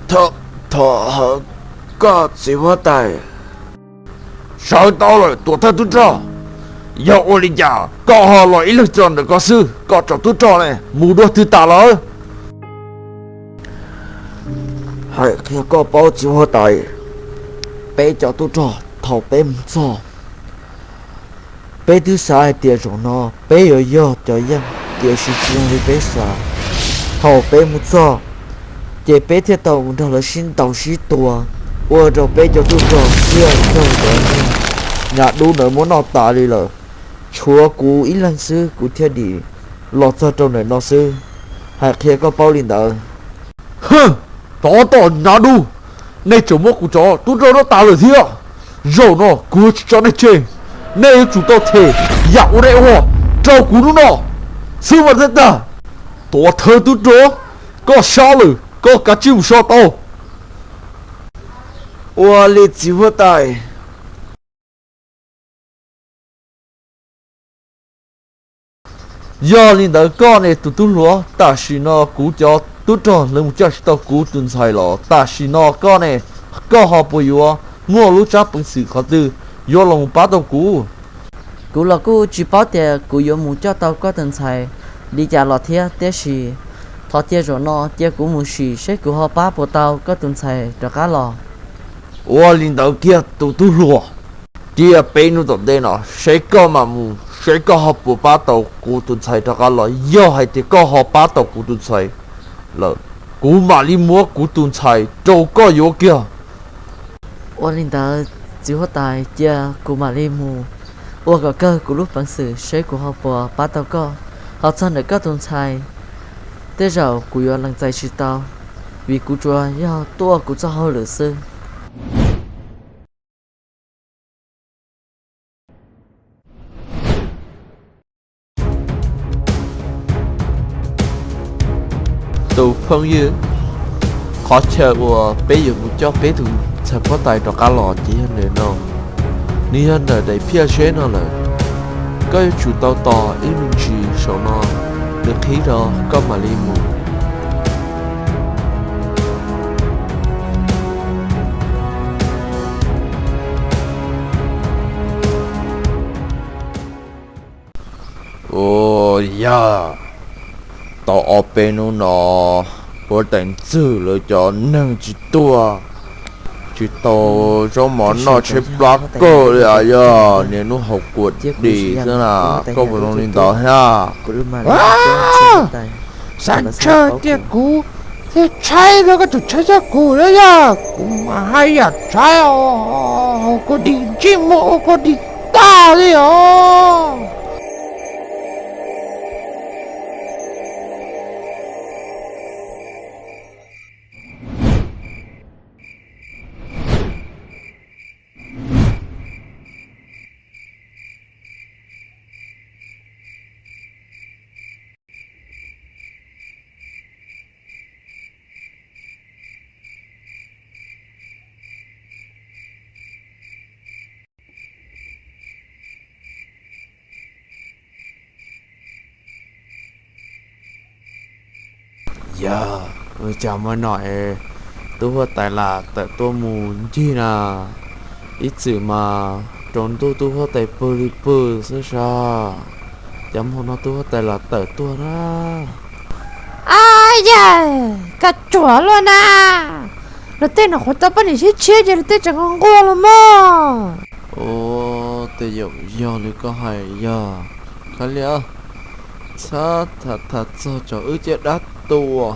Thov, thov, koj txiv huab tais. Sawv tau lawm tuam thawj tub rog, yog ua li cas koj ho los ib leeg tso ntawm koj xwb? Koj cov tub rog ne mus dua twg tas lawm? Hais qhia koj paub txiv huab tais, peb cov tub rog thaum peb mus txog, peb twb xav hais tias zaum no peb yuav yog cov yeej, tiam sis tsis zoo li peb xav. Thaum peb mus txog, ces peb thiaj tau mus nrog lawv sib ntaus sib tua, ua rau peb cov tub rog xiab txog cov nyuag dub ntawd muab noj tas li lawm. Tshuav kuv ib leeg xwb kuv thiaj dim los txog rau ntawm no xwb. Hais qhia koj paub li ntawd. Hwm, tsov tom nyab dub, nej tseem muab kuv cov tub rog noj tas lawm thiab. Zaum no kuv yuav tsis tso nej tseg, nej yuav tsum tau them yam uas nej ua rau kuv hnub no xwb mas thiaj tag. Tuam thawj tub rog, koj sab lawm, koj kav tsij mus so tau. Ua li txiv huab tais. Yog li ntawd koj ne tus tub hluas, tam sim no kuv cov tub rog lawv mus coj tsis tau kuv tus ntxhais los tam sim no koj ne, koj ho puas yuav muaj lub tsab peev xwm qhov twg yuav los mus pab tau kuv? Kuv los kuj tsis paub tias kuv yuav mus coj tau koj tus ntxhais li cas los thiab, tiam sis thov cia zaum no cia kuv mus sim seb kuv ho pab puas tau koj tus ntxhais rov qab los. Ua li ntawd kiag tus tub hluas, cia peb hnub tom ntej no seb koj mam mus seb koj ho puas pab tau kuv tus ntxhais rov qab los. Yog hais tias koj ho pab tau kuv tus ntxhais lawm, kuv mam li muab kuv tus ntxhais rau koj yuav kiag. Ua li ntawd txiv huab tais, cia kuv mam li mus ua kom kawg kuv lub peev xwm seb kuv ho puas pab tau koj, ho txog ntawm koj tus ntxhais, tej zaum kuv yuav lees txais tsis tau, vim kuv tsuas yog tuaj kuv txoj hauj lwm xwb. Tus phooj ywg, qhov chaw uas peb yuav mus coj peb tus ntxhais huab tais rov qab los ces yog ntawm no, nws yog ntawm daim phiaj zeb no lawm. Koj yuav tsum tau tos ib me ntsis saum no, nws qhib rau koj mam li mus. Ua yog tau ob peb hnub no, huab tais ntxwg lawv cov neeg tsis tuaj, tsis tau zaub mov noj tshaib plab kawg li. Yog niaj hnub haus kua dis xwb na, koj puas zoo li ntawd thiab? Xav ntshaw tias kuv thiaj tshaib koj, koj tseem tshaib txog kuv na. Yog kuv mas haj yam tshaib os, haus kua dis ntsej muag ua kua dis tag li os. Yog, ua cas muaj no es tub huab tais lam tawm tuaj mus ncig na? Ib txwm mas tsaus ntuj tub huab tais pw li pw xwb sas, cas hmo no tub huab tais lam tawm tuaj na? Ab yam, koj tsuag luaj na. Luag tej nyuam qhuav tau poj niam sib tshiab ces luag tej tseem nquag los mas. Ua, tej zaum yog li koj hais yog. Khav Liam, txhob tham tham txog tsav wb caj dab tuag.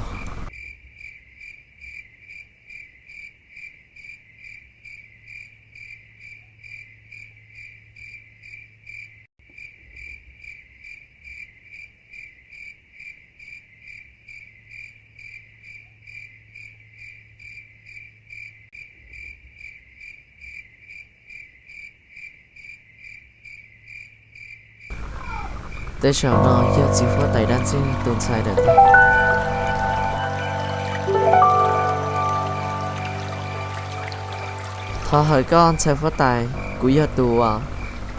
Tej zaum no yog txiv huab tais dab txwg tus ntxhais lawm tiag. Thov hawm koj ntxhais huab tais, kuv yog tus uas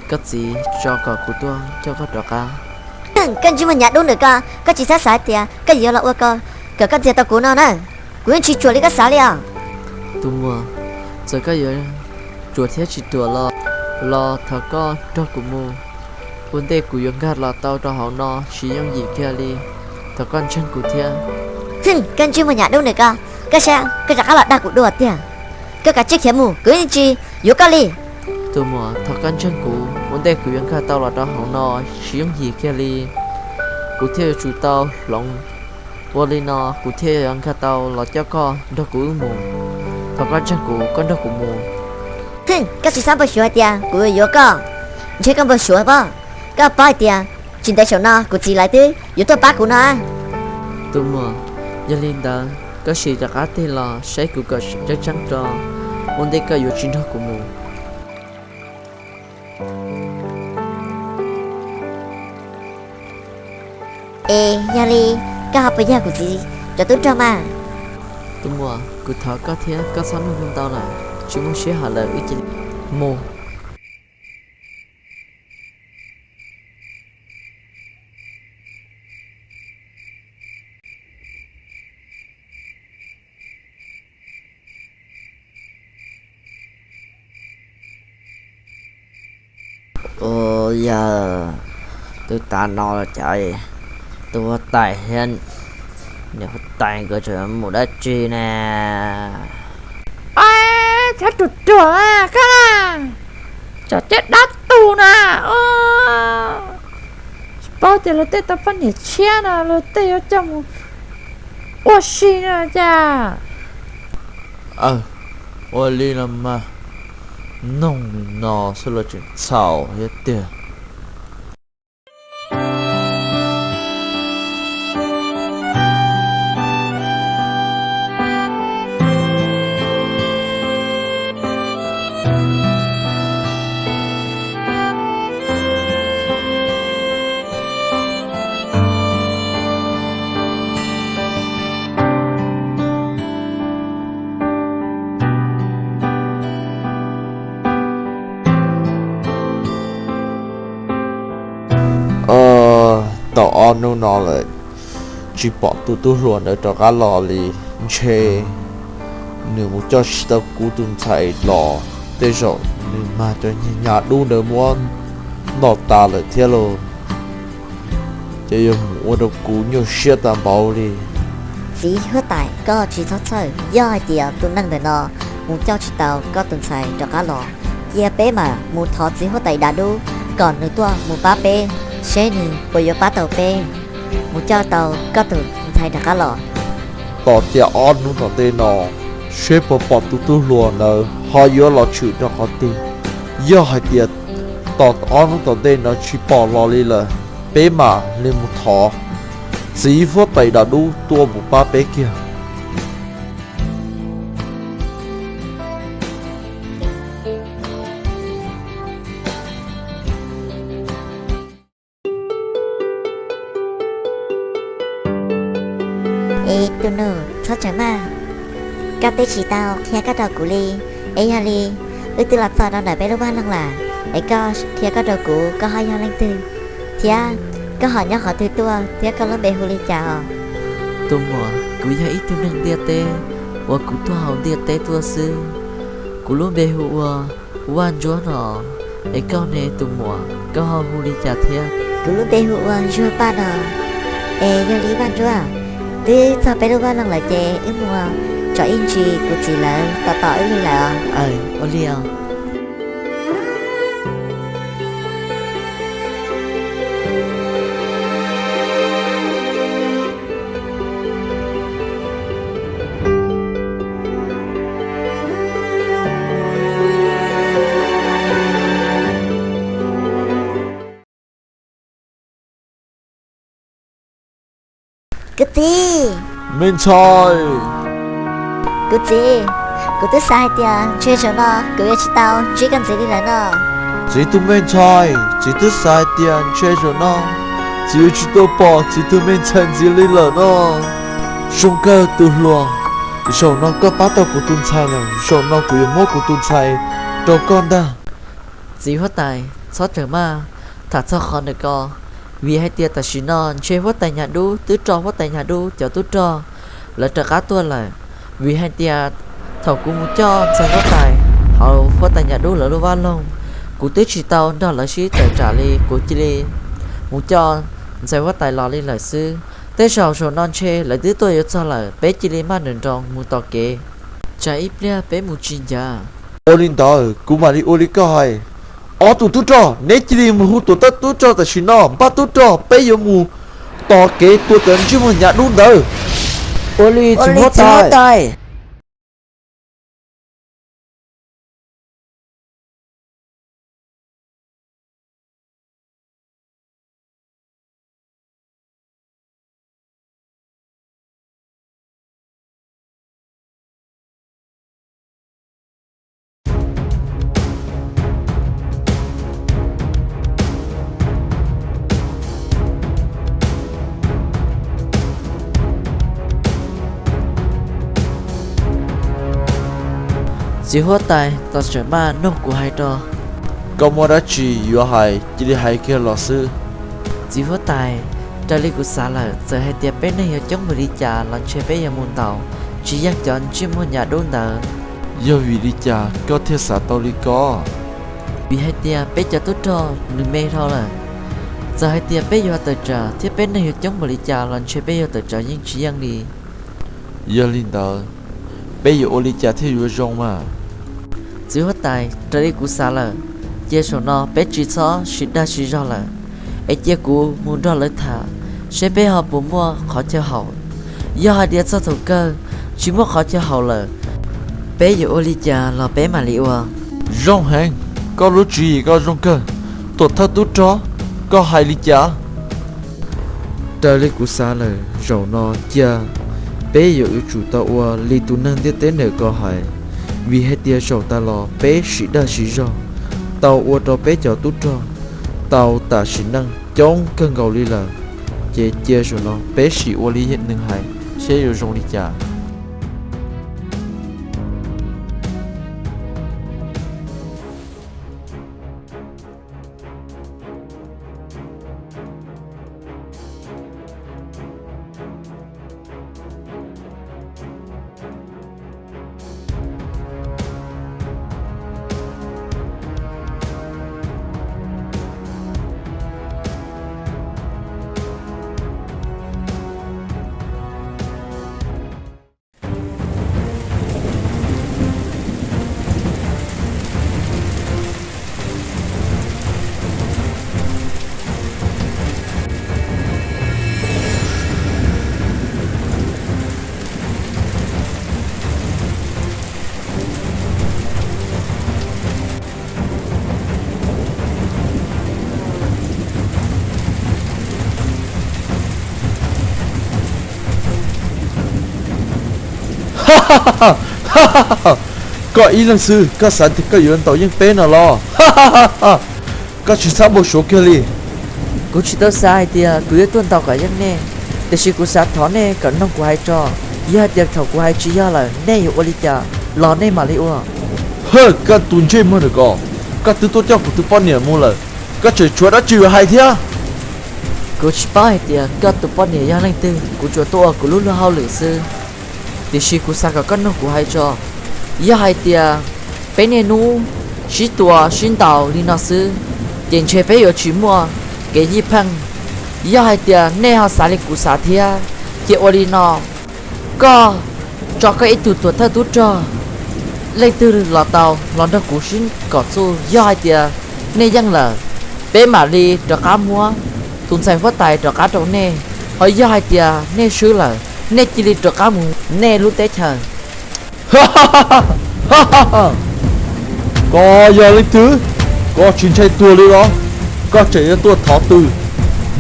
koj txiv tso kom kuv tuaj coj koj rov qab. Koj ntsej muag hnyav dub ntawm koj, koj tsis txhob xav hais tias koj yuav los ua kom koj ntxias tau kuv no na. Kuv yeej tsis ruam li koj xav li os. Tus muam, txawm koj yuav ruam thiab tsis ruam los, los thov koj nrog kuv mus. Ua ntej kuv yuav nkag los tau rau hauv no tsis yooj yim kiag li. Thov koj ntseeg kuv thiab. Koj ntsej muag hnyav dub ntawm koj, koj saib koj rov qab los dag kuv dua tiag. Koj kav tsij khiav mus, kuv yeej tsis yuav koj li. Tus muam, thov koj ntseeg kuv, ua ntej kuv yuav nkag tau los rau hauv no tsis yooj yim kiag li. Kuv thiaj yuav tsum tau hloov. Ua li no kuv thiaj yuav nkag tau los coj koj nrog kuv wb mus. Thov koj ntseeg kuv, koj nrog kuv mus. Koj tsis txhob npau suav hais tias kuv yuav yuav koj. Ntshe koj npau suav pob. Koj paub hais tias tsis ntev saum no kuv txiv lawv twb yuav tuaj pab kuv no. Tus muam, yog li ntawd koj sim rov qab tig los saib kuv kom tseeb tseeb tso, ua ntej koj yuav tsis nrog kuv mus. Es yog li, koj ho puas yog kuv txiv cov tub rog mas? Tus muam, kuv thov koj thiab koj txhob nug ntau lawm, tsis muaj sij hawm lawm wb cia li mus. Ua yog twb tas no los cas tus huab tais thiab niam huab tais nkawd tseem mus dab tsi ne? Tsov ruam ruam koj na, tsov caj dab tus na. Tsis paub tias luag tej tau poj niam tshiab no luag tej yuav coj mus ua si no cas. Ua li los mas, noog li no xwb los tseem txhaum thiab tiag. Tau ob hnub no lawm, tsis pom tus tub hluas ntawd rov qab los li. Ntshe nws mus coj tsis tau kuv tus ntxhais los, tej zaum nws mag cov hnyav dub ntawd muab noj tas lawm thiab lauj. Ces yuav mus ua rau kuv nyuaj siab tag npaum li. Txiv huab tais, koj tsis txhob txhawj, yog hais tias tus neeg ntawm no mus coj tsis tau koj tus ntxhais rov qab los, cia peb mam mus thov txiv huab tais dav dub kom nws tuaj mus pab peb, seb nws puas yuav pab tau peb mus coj tau koj tus ntxhais rov qab los. Tos cia ob hnub tom ntej no, seb puas pom tus tub hluas ntawd ho yuav los tshwm rau qhov twg. Yog hais tias tos ob hnub tom ntej no tsis pom los li lawm, peb mam li mus thov txiv huab tais dav dub tuaj mus pab peb kiag. Es tus nus, txhob tseem maj, koj twb tsis tau qhia koj rau kuv li. Es yog li, wb twb los txog rau ntawm peb lub vaj loog lawm, es koj qhia koj rau kuv koj ho yog leej twg, thiab koj ho nyob qhov twg tuaj thiab koj lub npe hu li cas os? Tus muam, kuv yog ib tug neeg ntiaj teb uas kuv tuaj hauv ntiaj teb tuaj xwb. Kuv lub npe hu ua Vaj Ntsuab no. Es koj ne tus muam, koj ho hu li cas thiab? Kuv lub npe hu ua Ntsuag Paj no. Es yog li Vaj Ntsuab, twb txog peb lub vaj loog lawm ces wb mus tsom ib ntsis, kuv txiv lawv tos tos wb li lawm. Aw, ua li os. Kuv txiv, me ntxhais. Kuv txiv, kuv twb xav hais tias ntshe zaum no kuv yuav tsis tau ntsib koj ntxiv li lawm no. Txiv tus me ntxhais, txiv twb xav hais tias ntshe zaum no txiv yuav tsis tau pom txiv tus me ntxhais ntxiv li lawm no. Zoo kawg tus hluas, Zaum no koj pab tau kuv tus ntxhais lawm, zaum no kuv yuav muab kuv tus ntxhais rau koj ntag. Txiv huab tais, txhob raws maj tham txog qhov ntawm ko, vim hais tias tam sim no ntshe huab tais Nyas Dub twb rau huab tais Nyas Dub cov tub rog lawv rov qab tuaj lawm. Vim hais tias thaum kuv mus coj ntxhais huab tais hauv huab tais Nyas Dub lawv lub vaj loog, kuv twb tsis tau nrog lawv sib tawm tsam li, kuv cia li mus coj ntxhais huab tais los li lawm xwb. Tej zaum zaum no ntshe lawv twb tuaj yuav txog lawm, peb cia li maj nroos nroos mus tom kev, tsam ib pliag peb mus tsis ncav. Ua li ntawd kuv mam li ua li koj hais. Ob tug tub rog, neb cia li mus hu tuam thawj tub rog tam sim no, npaj tub rog, peb yuav mus tom kev tua cov ntsej muag Nyas Dub ntawd. Ua li txiv huab tais. Txiv huab tais, tos tsam maj noog kuv hais tso. Koj muaj dab tsi yuav hais cia li hais kiag los xwb. Txiv huab tais, raws li kuv xav lawm, txawm hais tias peb neeg yuav coob npaum li cas los ntshe peb yuav mus ntaus tsis yeej cov ntsej muag Nyas Dub ntawd. Yog vim li cas koj thiaj xav tau li ko? Vim hais tias peb cov tub rog nws me dhau lawm. Txawm hais tias peb yuav tawm tsam thiab peb neeg yuav coob npaum li cas los ntshe peb yuav tawm tsam yeej tsis yeej li. Yog li ntawd, peb yuav ua li cas thiaj yuav zoo mas? Txiv huab tais, raws li kuv xav lawm, cia zaum no peb tsis txhob sib dag sib zog lawm, es cia kuv mus nrog lawv tham seb peb ho puas muaj qhov chaw haum. Yog hais tias txog thaum kawg tsis muaj qhov chaw haum lawm, peb yuav ua li cas los peb mam li ua. Zoo heev, koj lub tswv yim koj zoo kawg. Tuam thawj tub rog, koj hais li cas? Raws li kuv xav lawm, zaum no cia peb yuav yuav tsum tau ua li tus neeg ntiaj teb ntawm ko hais, vim hais tias zaum tas los peb sib dag sib zog tau ua rau peb cov tub rog tau tam sim neej coob kawg nkaus li lawm. Ces cia zaum no peb sim ua li nws hais seb yuav zoo li cas. Koj ib leeg xwb, koj xav tias koj yuav ntaus yeej peb no los? Koj tsis txhob npau suav kiag li. Kuv tsis tau xav hais tias kuv yuav tuaj ntaus kom yeej nej, tiam sis kuv xav thov nej kom noog kuv hais tso. Yog hais tias thaum kuv hais tsis yog lawm, nej yuav ua li cas los nej mam li ua. Hwj, koj tus ntsej muag ntawm ko, koj twb tuaj coj kuv tus poj niam mus lawm, koj tseem tshuav dab tsi yuav hais thiab? Kuv tsis paub hais tias koj tus poj niam yog leej twg, kuv tsuas tuaj ua kuv lub luag hauj lwm xwb. Tiam sis kuv xav kom koj noog kuv hais tso. Yog hais tias peb niaj hnub sib tua sib ntaus li no xwb, ces ntshe peb yuav tsis muaj kev yij pheej. Yog hais tias nej ho xav li kuv xav thiab, ces ua li no, koj tso koj ib tug tuam thawj tub rog leej twg los tau los nrog kuv sib kom txuj. Yog hais tias nej yeej lawm, peb mam li rov qab muab tus ntxhais huab tais rov qab rau nej. Ho yog hais tias nej swb lawm, nej cia li rov qab mus nej lub teb chaws. Koj yog leej twg? Koj tsis ntshai tuag li los? Koj tseem yuav tuaj thov tw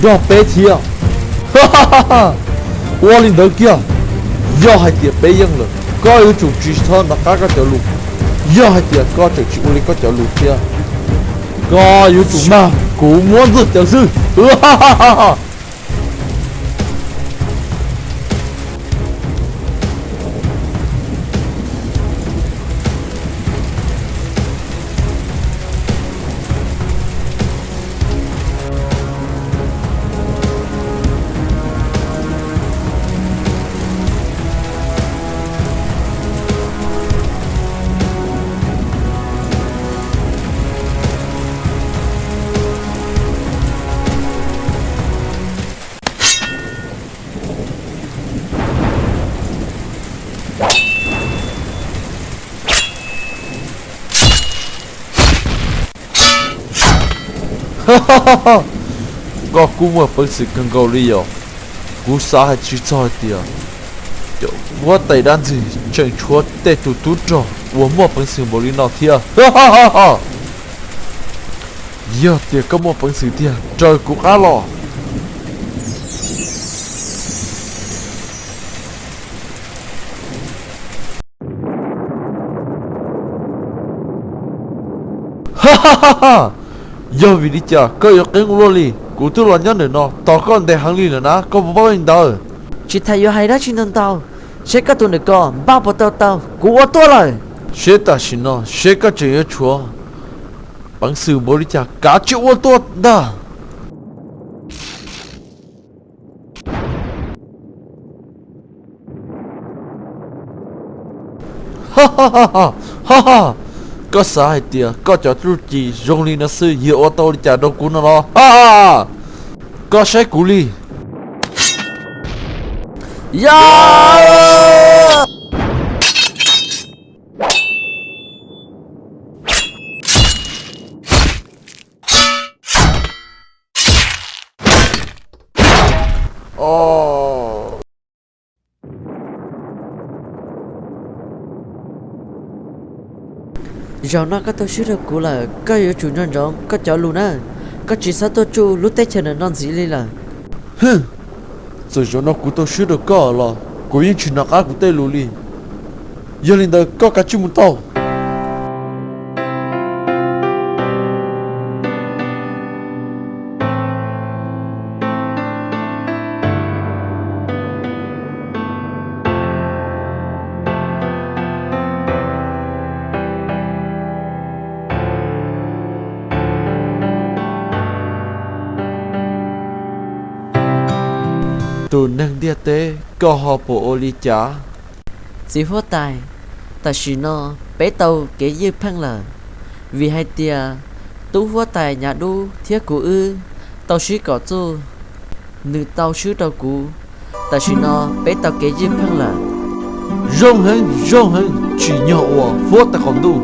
nrog peb thiab? Ua li ntawd kiag, yog hais tias peb yeej lawm, koj yuav tsum tsis txhob nov qab koj cov lus. Yog hais tias koj tseem tsis ua li koj cov lus thiab, koj yuav tsum mag kuv muab ntxuag cawv xwb. Koj kuj muaj peev xwm kawg nkaus li yom. Kuv xav hais tsis txog hais tias cov huab tais dab ntxwg tseem tshuav tej tus tub rog uas muaj peev xwm npaum li no thiab. Yog tias koj muaj peev xwm tiag, raws kuv qab los. Yog vim li cas koj yuav qeeb ua luaj li? Kuv twb los nyob ntawm no tos koj ntev heev li lawm na, koj puas paub li ntawd? Tsis tas yuav hais dab tsi ntau ntau, seb koj tus ntawm ko npaj puas tau tau, kuv ua tuaj lawm. Seb tam sim no seb koj tseem yuav tshuav peev xwm npaum li cas, kav tsij ua tuaj ntag. Koj xav hais tias koj cov txuj ci zoo li no xwb yuav ua tau li cas rau kuv no los? Koj saib kuv li. Yog! Zaum no koj tau swb rau kuv lawm, koj yuav tsum nco ntsoov koj cov lus na. Koj tsis txhob tuaj tsuj lub teb chaws ntawm no ntxiv li lawm. Hwj, txawm zaum no kuv tau swb rau koj los kuv yeej tsis hnov qab kuv tej lus li. Yog li ntawd koj kav tsij mus tau. Tus neeg ntiaj teb, koj ho puas ua li cas? Txiv huab tais, tam sim no peb tau kev ywj pheej lawm, vim hais tias tub huab tais Nyav Dub thiab kuv wb tau sib kom txuj, nws tau swb rau kuv. Tam sim no peb tau kev ywj pheej lawm. Zoo heev, zoo heev, tsim nyog uas huab tais qaum ntuj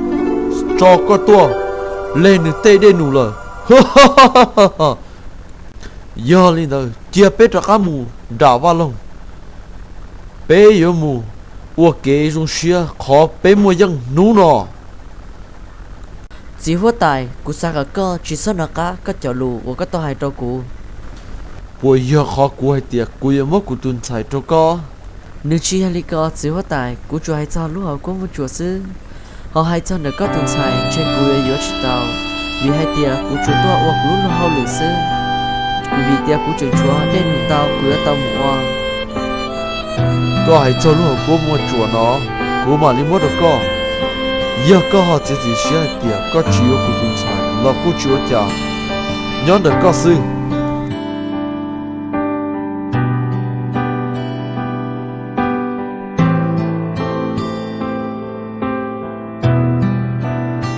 tso koj tuaj leg nws tej dej num lawm. Yog li ntawd cia peb rov qab mus nram vaj loog, peb yuav mus ua kev zoo siab qhov peb muaj yeej hnub no. Txiv huab tais, kuv xav kom koj tsis txhob hnov qab koj cov lus uas koj tau hais rau kuv. Puas yog qhov kuv hais tias kuv yuav muab kuv tus ntxhais rau koj? Nws tsis yog li ko txiv huab tais, kuv tsuas hais txog lub hauv kuab muaj tsuas xwb. Ho hais txog ntawm koj tus ntxhais ntshe kuv yuav yuav tsis tau, vim hais tias kuv tsuas tuaj ua kuv lub luag hauj lwm xwb. Kuv vim tias kuv tseem tshuav dej num ntau kuv yuav tau mus ua. Koj hais txog lub hauv kuab muaj tsuas no, kuv mam li muab rau koj. Yog koj ho txiav txim siab hais tias koj tsis yuav kuv tus ntxhais los kuj tsis ua cas, nyob ntawm koj xwb.